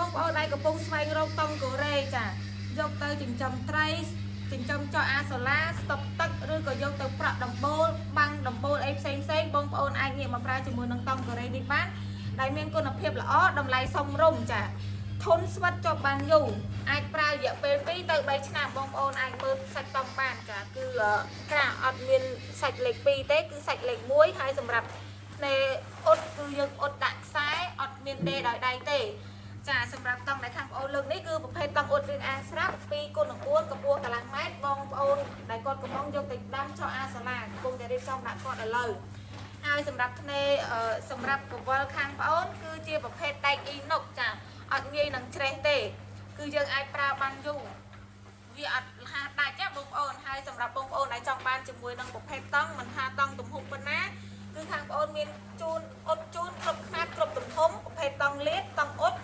បងប្អូនដែលកំពុងស្វែងរកតង់កូរ៉េចាយកទៅចិញ្ចឹមត្រីចិញ្ចឹមចកអាសូឡាស្តុកទឹកឬក៏យកទៅប្រក់ដំបូលបាំងដំបូលអីផ្សេងផ្សេងៗបងប្អូនអាចងាកមកប្រើជាមួយនឹងតង់កូរ៉េនេះបានដែលមានគុណភាពល្អតម្លៃសមរម្យចាធន់ស្វិតជាប់បានយូរអាចប្រើរយៈពេល2ទៅ3ឆ្នាំបងប្អូនអាចមើលសាច់តង់បានចាគឺក្រាអត់មានសាច់លេខ2ទេគឺសាច់លេខ1ហើយសម្រាប់ភ្នែអ៊ុតគឺយើងអ៊ុតដាក់ខ្សែអត់មានដេដោយដៃទេ ចាសម្រាប់តង់ដែលខាងបងអូនលើកនេះគឺប្រភេទតង់អ៊ុតរាងអាស្រាប់2គុណនឹង4កម្ពស់កន្លះម៉ែត្របងប្អូនដែលគាត់កំពុងយកទៅដាំចោអាសាឡាកំពុងតែរៀបចំដាក់គាត់ឥឡូវហើយសម្រាប់ធ្នេសម្រាប់កវលខាងបងអូនគឺជាប្រភេទដែកអ៊ីណុកចាអត់ងាយនឹងច្រេះទេគឺយើងអាចប្រើបានយូរវាអត់លះដាច់ទេបងប្អូនហើយសម្រាប់បងប្អូនដែលចង់បានជាមួយនឹងប្រភេទតង់មិនថាតង់ទំហំប៉ុណ្ណាគឺខាងបងប្អូនមានជូនអ៊ុតជូនគ្រប់ខ្នាតគ្រប់ទំហំប្រភេទតង់លាតតង់អ៊ុត។